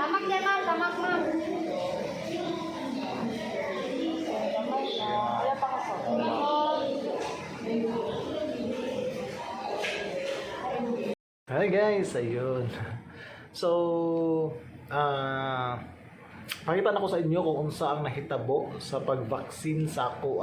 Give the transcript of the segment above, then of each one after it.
Tamak yan, ma'am. Tamak, ma'am. Wala pa ka. Hi guys, ayun. So, pakita na ko sa inyo kung unsa ang nahitabo sa pag-vaccine sa ako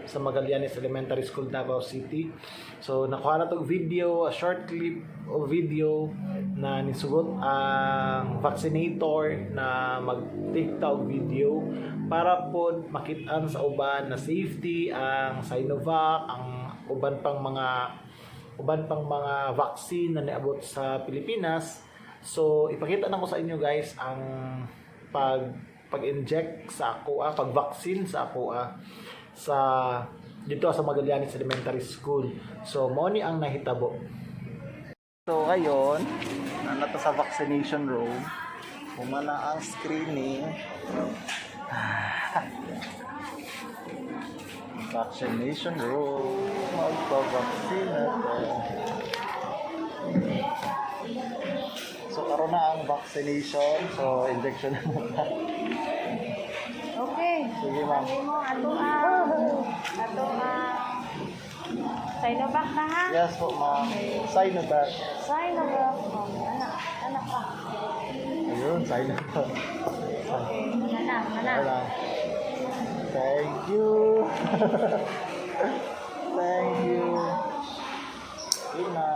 sa Magallanes Elementary School, Davao City. So, nakuha na tong video, a short clip o video na nisugot ang vaccinator na mag-take ta og video para pod makitaan sa uban na safety ang Sinovac, ang uban pang mga vaccine na niabot sa Pilipinas. So, ipakita na ko sa inyo, guys, ang pag-inject sa ako, pag-vaccine sa ako sa dito sa Magallanes Elementary School. So, mao ni ang nahitabo. So, ngayon, nandito sa vaccination room. Humana ang screening. Vaccination room. Magpa-vaccine na to. So, karon na ang vaccination. So, injection na muna. Okay. Sige, ma'am. Sabi mo, ato ang Sinovac na, ha? Yes po, ma'am. Sinovac. Sinovac. Oh, anak, anak pa. Ayun, Sinovac. Okay, mana, mana. Wala. Thank you. Thank you. Yun na.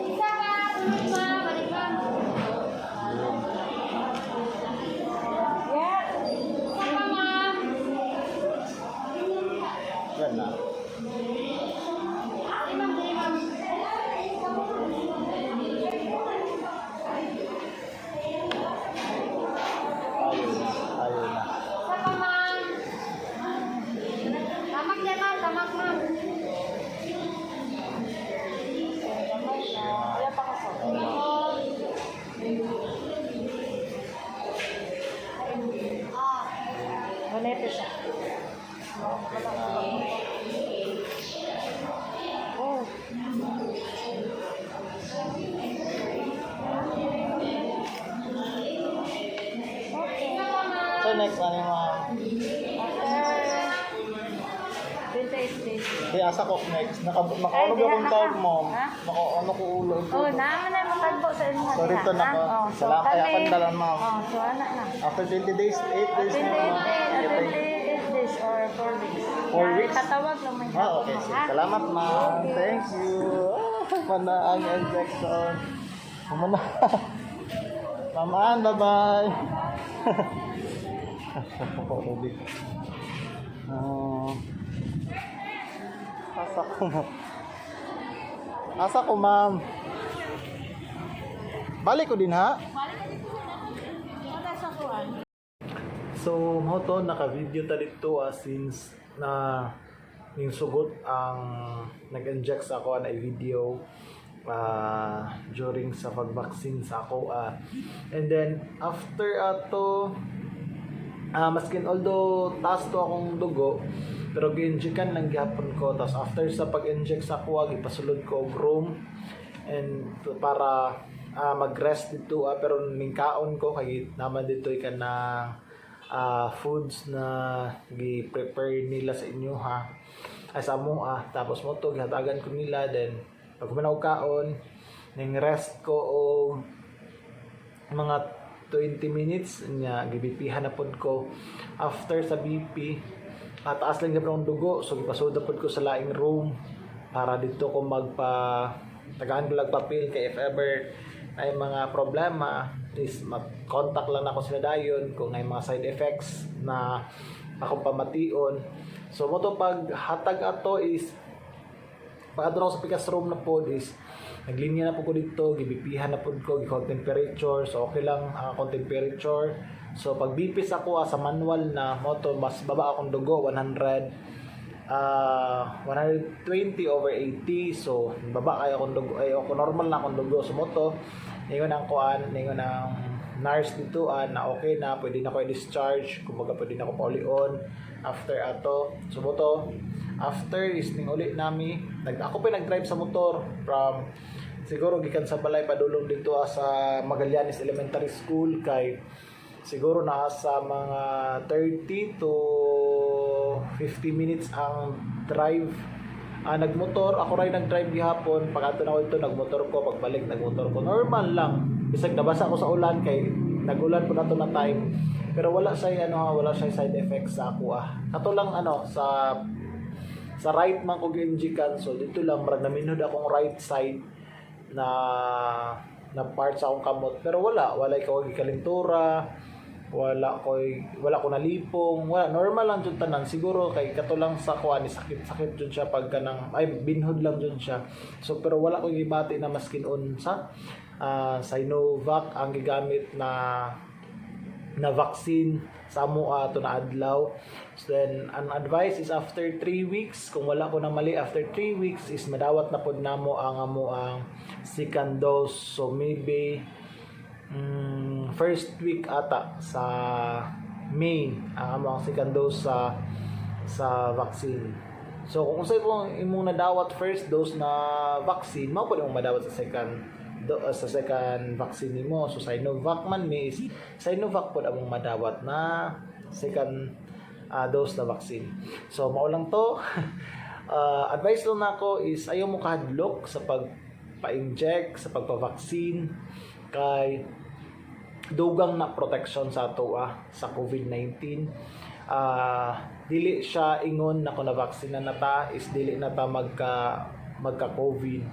Isa pa. Sunod, ma'am. Balik, ma'am. Ayun. Yeah. Isa pa, ma'am. Yan na. Di, ma'am. Di, ma'am. Ayun na. Ayun na. Isa pa, ma'am. Tamak yan, ma'am. Tamak, ma'am. Wala pa ka. Wala. Bonete siya. Okay na. Oh. Isa pa, ma'am. So next, ano yung ma'am? After 28 days. Di, asa ko next. Naka Ay, ano diha ba akong na tawag, ka. ma'am? Ha? Naka, ano ko ulo. Oh, naman na matagbo sa inyo. So, rito na ko. Oh, so, Salamat. Ay, kami- akong dalan, ma'am. Oh, so ana na. After 20 days, 8 days na, 28 ma'am. days, Okay, thank you. 28 days or 4 days. 4 weeks? Katawag lang may Ah, okay. Sige. Salamat, ma'am. Thank you. Ah, mana ang injection. Mana. Ma'am Ann, bye-bye. Tubig. Ah, asa ko, ma'am? Asa ko, ma'am? Balik ko din, ha? So, mao to, naka-video ta dito since na ning sugot ang nag-inject sa ako na video during sa pag-vaccine sa ako. And then after ato, maskin although taas to akong dugo, pero gi-injectan lang gihapon ko. Tapos after sa pag-inject sa ako, gipasulod ko og room and para mag-rest dito, pero ningkaon ko kay naman dito kanang foods na gi-prepare nila sa inyo, ha, ay sa amo. Tapos mo to gihatagan ko nila. Then pag human ako kaon, ning rest ko og mga 20 minutes nya, gi-BP-han na pod ko. After sa BP, taas lang gyud akong dugo, so gipasulod na pod ko sa laing room para dito ko magpa tagaan ko lang papel kay if ever ay mga problema is mag-contact lang ako sila dayon kung ay mga side effects na akong pamation. So mo to, pag hatag ato is pag adto ako sa pikas room na pod is naglinya na po ko dito, gi-BP-han na pod ko, gi temperature, so okay lang ang akong temperature. So pag BP sa ako sa manual na mo to, mas baba akong dugo, 100 120 over 80. So baba kay akong dugo, ay ako normal na akong dugo. So mo to, ningon ang kuan, ningon ang nurse dito na okay na, pwede na ko i-discharge, kumbaga pwede na ko paulion after ato. So mo to, after is ning uli nami, nag ako pa nag-drive sa motor from Siguro gikan sa balay padulong dito sa Magallanes Elementary School kay siguro naa sa mga 30 to 50 minutes ang drive. Nagmotor, ako ray nag-drive gihapon. Pag-adto nako dito, nagmotor ko. Pagbalik, nagmotor ko. Normal lang. Bisag nabasa ko sa ulan kay nagulan po nato na time. Pero wala siya ano ha, wala siya side effects sa ako ah. Kato lang ano sa right man ko gi-injectan, so dito lang murag naminhod akong right side na na part sa akong kamot, pero wala walay ko kalintura, wala ko nalipong, wala, normal lang jud tanan. Siguro kay kato lang sa kuan ni sakit sakit jud siya pag kanang ay binhod lang jud siya. So pero wala ko gibati na maskin unsa. Sinovac ang gigamit na na vaccine sa amoa to na adlaw. So then, ang advice is after 3 weeks, kung wala ko na mali, after 3 weeks is madawat na pod namo ang amo ang second dose. So maybe first week ata sa May ang amo ang second dose sa vaccine. So kung unsay po imong nadawat first dose na vaccine, mao po imong madawat sa second vaccine nimo. So Sinovac man mi is Sinovac pod among madawat na second dose na vaccine. So mao lang to. Advice lang nako is ayaw mo kahadlok sa pag pa-inject, sa pagpa-vaccine kay dugang na protection sa ato sa COVID-19. Dili siya ingon na kung na-vaccine na ta is dili na ta magka magka COVID.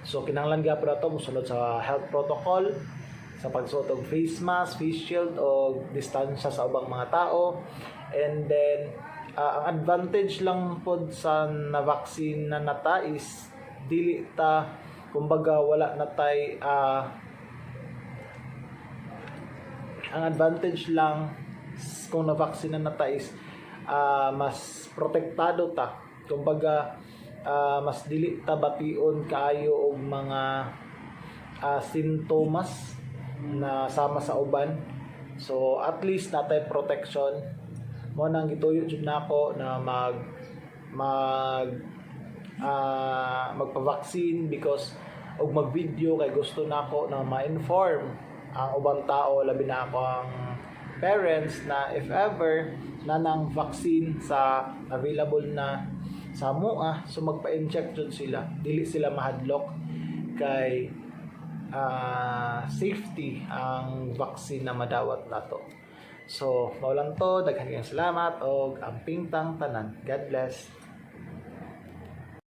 So kinahanglan gyapon nato mosunod sa health protocol sa pagsuot og face mask, face shield o distansya sa ubang mga tao. And then ang advantage lang pod sa na-vaccine na nata is dili ta, kumbaga, wala na tay ang advantage lang kung na-vaccine na nata is mas protektado ta. Kumbaga, mas dili ta bation kaayo og mga sintomas na sama sa uban. So at least natay protection. Mo nang gituyo jud nako na mag mag magpa-vaccine because og mag-video kay gusto nako na ma-inform ang ubang tao, labi na ako ang parents, na if ever na nang vaccine sa available na sa amoa, so magpa-inject jud sila, dili sila mahadlok kay safety ang vaccine na madawat nato. So mao lang to. Daghan kayong salamat og amping tang tanan. God bless.